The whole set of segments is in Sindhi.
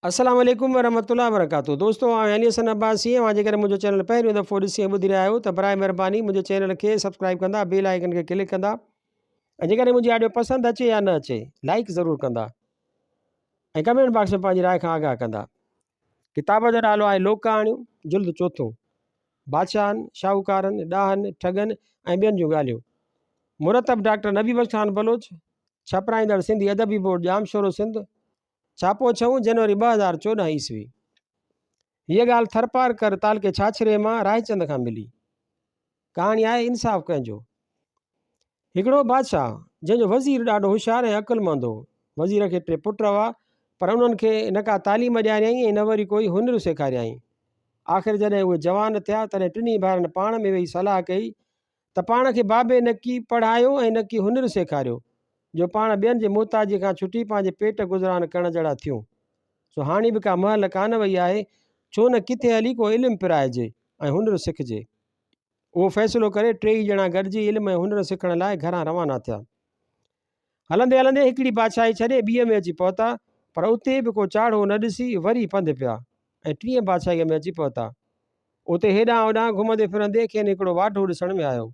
السلام عليڪم ورحمة الله وبرڪاته دوستو آئون علي حسن عباسي اوهان جيڪڏهن منهنجو چينل پهريون دفعو ڏسي ۽ ٻڌي رهيا آهيو ته برائي مهرباني منهنجي چينل کي سبسڪرائب ڪندا بيل آئيڪن کي ڪلڪ ڪندا ۽ جيڪڏهن منهنجي آڊيو پسند اچي يا نه اچي لائڪ ضرور ڪندا ۽ ڪمينٽ باڪس ۾ پنهنجي راء کان آگاهه ڪندا ڪتاب جو نالو آهي لوڪ ڪهاڻيون جلد چوٿون بادشاهن شاهوڪارن ڏاهن ٺڳن ۽ ٻين جون ڳالهيون مرتب ڊاڪٽر نبي بخش خان بلوچ ڇپرائيندڙ سنڌي ادبي بورڊ ڄامشورو سنڌ ڇاپو ڇهون جنوري 2014 عيسوي. هيء ڳالهه ٿرپارڪر تعلقي ڇاڇري مان رائچند کان ملي. ڪهاڻي آهي انصاف ڪنهن جو؟ هڪڙو بادشاهه، جنهن جو وزير ڏاڍو هوشيار ۽ عقلمند هو. وزير کي ٽي پٽ هئا، پر انهن کي نه ڪا تعليم ڏياريائين ۽ نه وري ڪوئي هنر سيکاريائين. آخر جڏهن اهي جوان ٿيا، تڏهن ٽنهي ڀائرن پاڻ ۾ ويهي صلاح ڪئي ته پاڻ کي بابي نڪي پڙهايو ۽ نڪي هنر سيکاريو، جو پاڻ ٻين جي محتاجيء کان ڇٽي پنهنجي پيٽ گذران ڪرڻ جهڙا ٿيون. سو هاڻي به ڪا مهل ڪانه وئي آهي، ڇو نه ڪٿي هلي ڪو علم پرائجي ۽ هنر سکجي. اهو فيصلو ڪري ٽيئي ڄڻا گڏجي علم ۽ هنر سکڻ لاء گهران روانا ٿيا. هلندي هلندي هڪڙي بادشاهي ڇڏي ٻيء ۾ اچي پهتا، پر اتي به ڪو چاڙهو نه ڏسي وري پنڌ پيا ۽ ٽين بادشاهيء ۾ اچي پهتا. اتي هيڏانهن هوڏانهن گهمندي ڦرندي کين هڪڙو واڍو ڏسڻ ۾ آيو،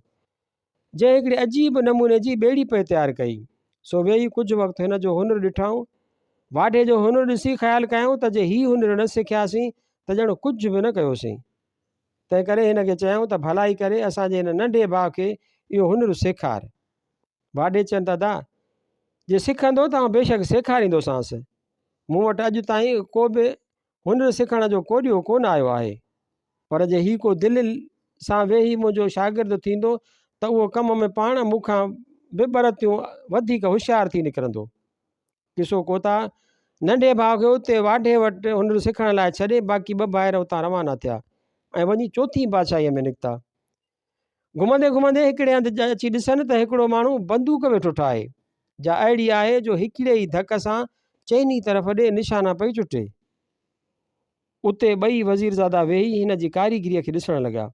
جنهن هڪڙي عجيب نموني جي ٻيڙي پئي تيار ڪئي. سو ويهي ڪجهه وقت هن جو هنر ڏٺائون. واڍي جو هنر ڏسي خيال ڪيائون ته جي هي هنر نه سکياسين ته ڄڻ ڪجهه به نه ڪيوسين. تنهنڪري هن کي چيائون ته ڀلائي ڪري اسان جي هن ننڍي ڀاء کي اهو هنر سيکار. واڍي چين ته ادا! جي سکندو ته آئون بيشڪ سيکاريندوسانس. مون وٽ اڄ تائين ڪو به هنر سکڻ جو ڪوڏيو ڪونه آيو آهي، پر جي هي ڪو دل سان ويهي منهنجو شاگرد ٿيندو ته اهو ڪم ۾ پاڻ مون کان به ٻه رتيون وڌيڪ هوشيار ٿي نڪرندو. قصو ڪوتاهه، ننڍي ڀاء کي اتي واڍي وٽ هنر سکڻ لاء ڇڏي باقي ٻه ڀائر اتان روانا ٿيا ۽ وڃي چوٿين بادشاهيء ۾ نڪتا. گهمندي گهمندي هڪڙي هنڌ اچي ڏسن ته هڪڙو ماڻهو بندوق ويٺو ٺاهي، جا اهڙي آهي جو هڪڙي ئي ڌڪ سان چئني طرف ڏي نشانا پئي چٽي. اتي ٻئي وزيرزادا ويهي هن جي ڪاريگريء کي ڏسڻ لڳا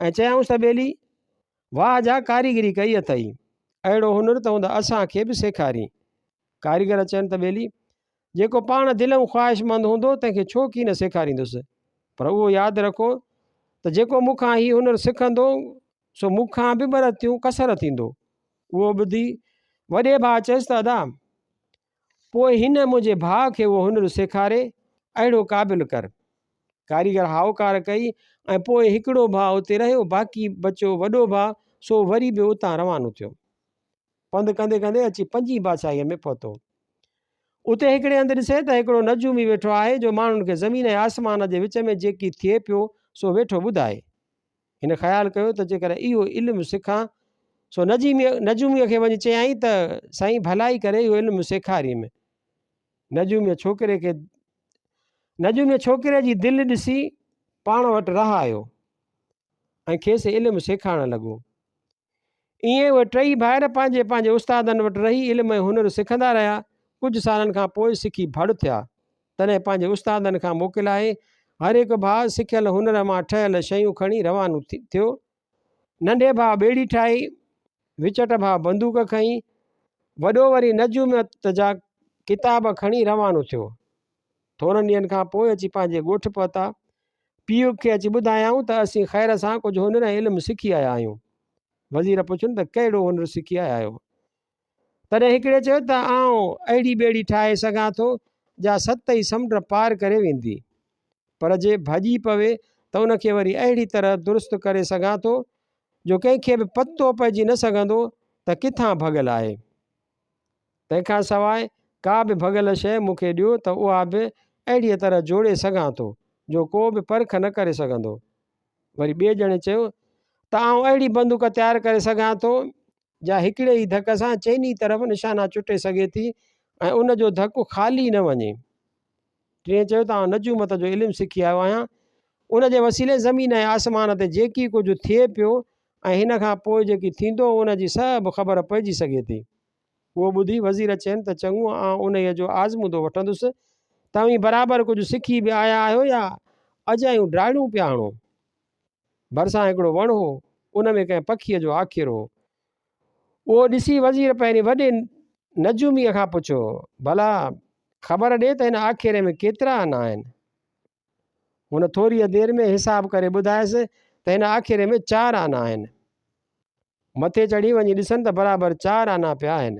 ۽ چيائونس ته ٻيلي، واهه جا ڪاريگري ڪئي اٿئي، اهڙو هنر ته هوند اسان کي به سيکارين. ڪاريگر چين ته ٻيلي، جيڪو پاڻ دلئون خواهشمند هوندو تنهن کي ڇو ڪين سيکاريندس. پر اهو ياد رکو ته جيڪو مون کان هي هنر سکندو سو مون کان به ٻه رتيون ڪسر ٿيندو. اهو ٻڌي وڏي ڀاء چيس ته ادا! پوء هن منهنجي ڀاء کي اهو هنر سيکاري اهڙو قابل ڪر. ڪاريگر هائوڪار ڪئي ۽ پوء هڪڙو ڀاء اتي رهيو باقي بچيو وڏو ڀاء سو وري به اتان روانو ٿيو. پنڌ ڪندي ڪندي اچي پنجين بادشاهيء ۾ پهتو. اتي هڪڙي هنڌ ڏسي ته هڪڙو نجومي ويٺو آهي جو ماڻهن کي زمين ۽ آسمان جي وچ ۾ جيڪي ٿئي پيو سو ويٺو ٻڌائي. هن خيال ڪيو ته جيڪڏهن اهو علم سکان سو نجوميء کي وڃي چيائين ته سائين ڀلائي ڪري اهو علم سيکاريم. نجوميء ڇوڪري کي نجوميء ڇوڪري جي دل ڏسي پاڻ وٽ رهايو ۽ کيس علم سيکارڻ لڳو. ائين اهي ٽئي ڀائر پنهنجي پنهنجي استادن وٽ رهي علم ۽ هنر سکندا رهيا. ڪجهه سالن کان پوء سکي ڀڙ ٿيا. تڏهن پنهنجي استادن کان موڪلائي هر هڪ ڀاء سکيل هنر مان ٺهيل شيون کڻي روانو ٿيو. ننڍي ڀاء ٻيڙي ٺاهي، وچٽ ڀاء بندوق کنئي، وڏو وري نجوميت جا ڪتاب کڻي روانو ٿيو. ٿورن ڏينهن کان پوء اچي پنهنجي ڳوٺ پهتا. پيء کي اچي ٻڌايائون ته اسين خير سان ڪجهه هنر ۽ علم سکي آيا آهيون. وزير پڇين ته ڪهڙو هنر سکي آيا آهيو؟ تڏهن هڪڙي چيو ته آئون اهڙي ٻيڙي ٺاهي سگهان ٿو جا ست ئي سمنڊ پار ڪري ويندي. پر جي ڀڄي پوي ته ان کي وري اهڙي طرح درست ڪري سگهان ٿو جو ڪنهن کي به پتو پئجي نه سگهندو ته ڪٿان ڀڳل آهي. تنهن کان سواء ڪا به ڀڳل شيء مون کي ڏيو ته اها به اهڙيء طرح جوڙي سگهان ٿو، جو ڪو به پرک نه ڪري سگهندو. وري ٻئي ڄڻي چيو ته آئون اهڙي بندوق تيار ڪري سگهان ٿو، جا هڪڙي ئي ڌڪ سان چئني طرف نشانا چٽي سگهي ٿي ۽ ان جو ڌڪ خالي نه وڃي. ٽئين چيو ته آئون نجومت جو علم سکي آيو آهيان، ان جي وسيلي زمين ۽ آسمان تي جيڪي ڪجهه ٿئي پيو ۽ هن کان پوء جيڪي ٿيندو ان جي سڀ خبر پئجي سگهي ٿي. اهو ٻڌي وزير چين ته چڱو آئون انهيء جو آزمودو وٺندس ته اوهين برابر ڪجهه سکي به آيا آهيو يا اجايون ڊاڙيون پيا هڻو. ڀرسان هڪڙو وڻ هو، ان ۾ ڪنهن پکيء جو آکيرو هو. اهو ڏسي وزير پهرين وڏي نجوميء کان پڇيو، ڀلا! خبر ڏي ته هن آکيري ۾ ڪيترا آنا آهن؟ هن ٿوريء دير ۾ حساب ڪري ٻڌايس ته هن آکيري ۾ چار آنا آهن. مٿي چڙهي وڃي ڏسن ته برابر چار آنا پيا آهن.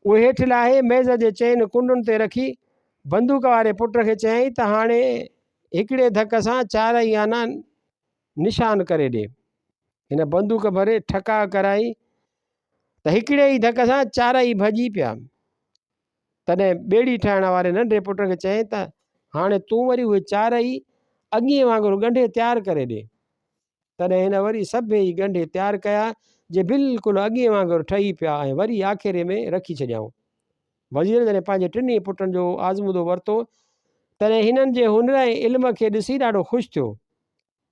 اهي هيٺ لاهي ميز جي چئن ڪنڊن تي رکي بندوق واري پٽ کي چيائين ته هاڻي هڪڙي ڌڪ سان چارئي آنا نشان ڪري ڏي. هن بندوق ڀري ٺڪاء ڪرائي ته هڪڙي ئي ڌڪ سان چارئي ڀڄي پيا. تڏهن ٻيڙي ٺاهڻ واري ننڍي پٽ کي چيائين ته هاڻي تون وري اهي چارئي اڳئين وانگر ڳنڍي تيار ڪري ڏي. تڏهن هن وري سڀيئي ڳنڍي تيار ڪيا، جي بلڪل اڳئين وانگر ٺهي پيا ۽ وري آکيري ۾ رکي ڇڏيائون. وزير جڏهن پنهنجي ٽنهي پٽن جو آزمودو ورتو، تڏهن هنن جي هنر ۽ علم کي ڏسي ڏاڍو خوش ٿيو.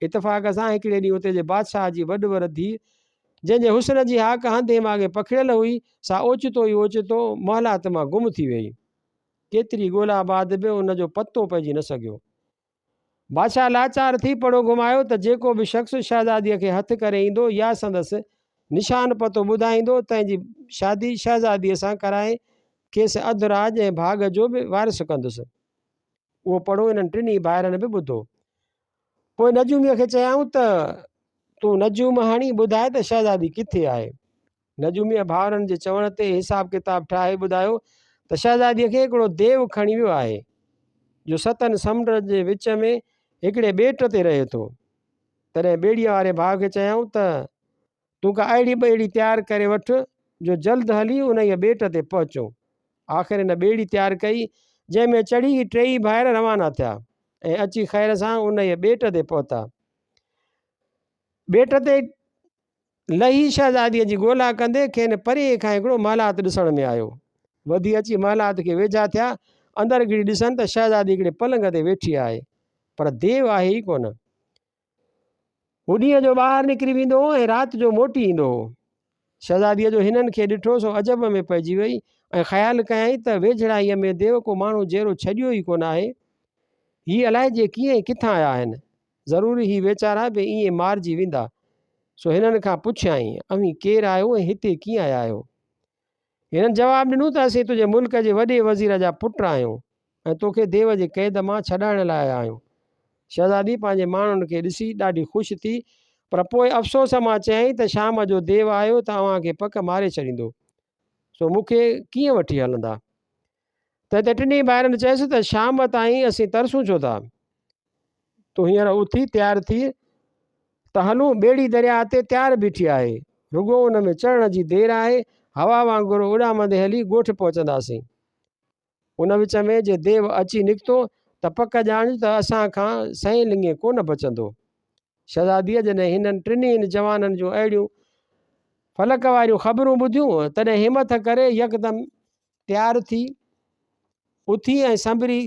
اتفاق سان هڪڙي ڏينهن اتي جي بادشاهه جي وڏ ور ڌيء، جنهن جي حسن جي هاڪ هنڌين ماڳين پکڙيل هئي، سا اوچتو ئي اوچتو محلات مان گم ٿي ويئي. ڪيتري ڳولا بعد به ان جو پتو پئجي نه سگهيو. بادشاهه لاچار ٿي پڙهو گهمايو ته جيڪو به شخص شهزاديء کي هٿ ڪري ايندو يا سندس نشان پتو ٻڌائيندو، تنهن جي شادي شهزاديء سان ڪرائي کيس اڌ راڄ ۽ ڀاڳ جو به وارث ڪندس. اهو پڙهو هنن ٽنهي ڀائرن به ٻڌو. پوء نجوميء کي چيائون ته، تون نجوم هڻي ٻڌاء ته شهزادي ڪٿي آهي؟ نجوميء ڀائرن جي چوڻ تي حساب ڪتاب ٺاهي ٻڌايو ته شهزاديء کي هڪڙو ديو کڻي ويو آهي، جو ستن سمنڊن جي وچ ۾ هڪڙي ٻيٽ تي رهي ٿو. تڏهن ٻيڙيء واري ڀاء کي چيائون ته، تون ڪا اهڙي ٻيڙي تيار ڪري وٺ جو جلد هلي انهيء ٻيٽ تي پهچون. آخر هن ٻيڙي تيار ڪئي، جنهن ۾ چڙهي هي ٽيئي ڀائر روانا ٿيا ۽ اچي خير سان انهيء ٻيٽ تي پهتا. ٻيٽ تي لهي شهزاديء جي ڳولا ڪندي کين پري کان هڪڙو محلات ڏسڻ ۾ آيو. وڌي اچي محلات کي ويجها ٿيا. اندر گهڙي ڏسن ته شهزادي هڪڙي پلنگ تي ويٺي آهي، پر ديو آهي ئي ڪونه. هو ڏينهن جو ٻاهر نڪري ويندو هو ۽ رات جو موٽي ايندو هو. شهزاديء جو هنن کي ڏٺو سو عجب ۾ پئجي وئي ۽ خيال ڪيائين ته ويجهڙائيء ۾ ديو ڪو ماڻهو جيئرو ڇڏيو ئي ڪونه آهي. هي الائجي ڪيئن ۽ ڪٿان آيا آهن. ضروري هي ويچارا به ائين مارجي ويندا. سو هنن کان پڇيائين، اوهين ڪير آهيو ۽ هتي ڪيئن آيا آهيو؟ هنن جواب ڏنو ته اسين تنهنجي ملڪ جي وڏي وزير جا پٽ آهيون ۽ توکي ديو جي قيد مان ڇڏائڻ لاء آيا آهيون. شهزادي پنهنجي ماڻهن کي ڏسي ڏاڍي خوش ٿي، پر پوء افسوس مان چيائين ته شام جو ديو آيو ته اوهان کي پڪ ماري ڇڏيندو، سو مون کي ڪيئن وٺي هلندا؟ تنهن تي ٽنهي ڀائرن چيس ته شام تائين اسين ترسون ڇو ٿا؟ تون هينئر اٿي تيار ٿيء ته هلون، ٻيڙي درياهه تي تيار بيٺي آهي، رڳو ان ۾ چڙهڻ جي دير آهي، هوا وانگر اڏامندي هلي ڳوٺ پهچنداسين. ان وچ ۾ جي ديو اچي نڪتو ته پڪ ڄاڻج ته اسان کان سئين لڱي ڪونه بچندو. شهزاديء جڏهن هنن ٽنهي جوانن جون اهڙيون فلڪ واريون خبرون ٻڌيون، تڏهن همٿ ڪري يڪدم تيار ٿي اٿي ۽ سنڀري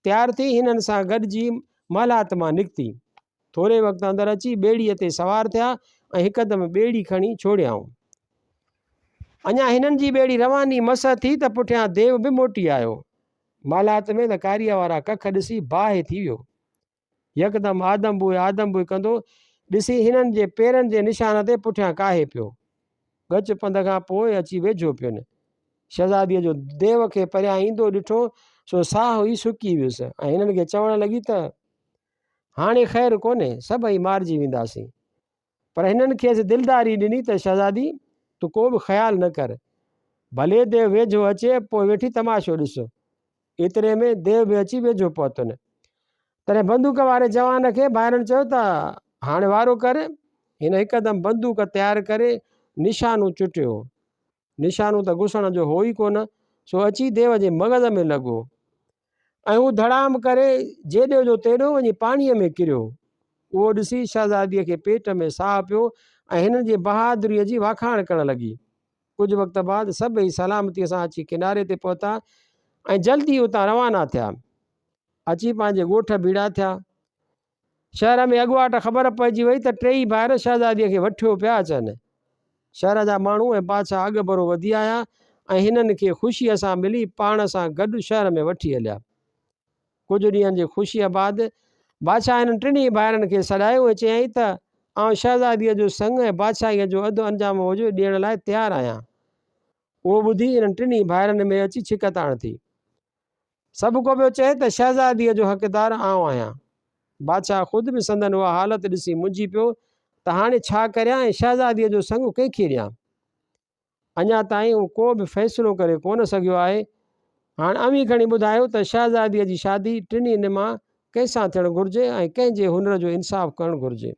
تيار ٿي هنن سان گڏجي محلات مان نڪتي. ٿوري وقت اندر اچي ٻيڙيء تي سوار ٿيا ۽ هڪدم ٻيڙي کڻي ڇوڙيائون. اڃا هنن جي ٻيڙي رواني مس ٿي ته پٺيان ديو به موٽي آيو. محلات ۾ ته ڪاريء وارا ڪک ڏسي باهه ٿي ويو. يڪدم آدم بوء آدم بوء ڪندو ڏسي هنن جي پيرن جي نشان تي پٺيان ڪاهي پيو. ڳچ پنڌ کان پوء اچي ويجهو پين. شهزاديء جو ديو کي پريان ايندو ڏٺو سو ساهه ئي سڪي ويس ۽ هنن کي چوڻ لڳي ته، هاڻي خير ڪونهي، سڀئي مارجي وينداسين. پر هنن کيس دلداري ڏني ته شهزادي، تون ڪو به خيال نه ڪر. ڀلي ديو ويجهو اچي، پوء ويٺي تماشو ڏس. ايتري ۾ ديو به اچي ويجهو پهتن. تڏهن بندوق واري جوان کي ڀائرن چيو ته هاڻي وارو ڪر. هن هڪدم بندوق تيار ڪري نشانو چٽيو. نشانو ته گسڻ جو هو ئي ڪونه، سو اچي ديو جي مغز ۾ لڳو ۽ هو ڌڙام ڪري جيڏو جو تيڏو وڃي پاڻيء ۾ ڪريو. اهو ڏسي شهزاديء کي پيٽ ۾ ساهه پيو ۽ هنن جي بهادريء جي واکاڻ ڪرڻ لڳي. ڪجهه وقت بعد سڀئي سلامتيء سان اچي ڪناري تي پهتا ۽ جلد ئي اتان روانا ٿيا. اچي پنهنجي ڳوٺ ڀيڙا ٿيا. شهر ۾ اڳواٽ خبر پئجي وئي ته ٽيئي ڀائر شهزاديء کي وٺيو پيا اچن. شهر جا ماڻهو ۽ بادشاهه اڳڀرو وڌي آيا ۽ هنن کي خوشيء سان ملي پاڻ سان گڏ شهر ۾ وٺي هليا. ڪجهه ڏينهن جي خوشيء بعد بادشاهه هنن ٽنهي ڀائرن کي سڏايو ۽ چيائين ته، آئون شهزاديء جو سڱ ۽ بادشاهيء جو اڌ انجام وجهه ڏيڻ لاء تيار آهيان. اهو ٻڌي هنن ٽنهي ڀائرن ۾ اچي ڇڪتاڻ ٿي. سڀ ڪو پيو چئي ته شهزاديء جو حقدار آئون آهيان. بادشاهه خود به سندن اها حالت ڏسي منجهي پيو ته هاڻي ڇا ڪريان ۽ شهزاديء جو سڱ ڪنهن کي ڏيان؟ اڃا تائين هو ڪو به فيصلو ڪري ڪونه سگهيو آهي. هاڻ اوهين کڻي ٻڌايو ته شهزاديء جي شادي ٽنهي مان ڪنهن سان ٿيڻ گهرجي ۽ ڪنهن جي هنر جو انصاف ڪرڻ گهرجي؟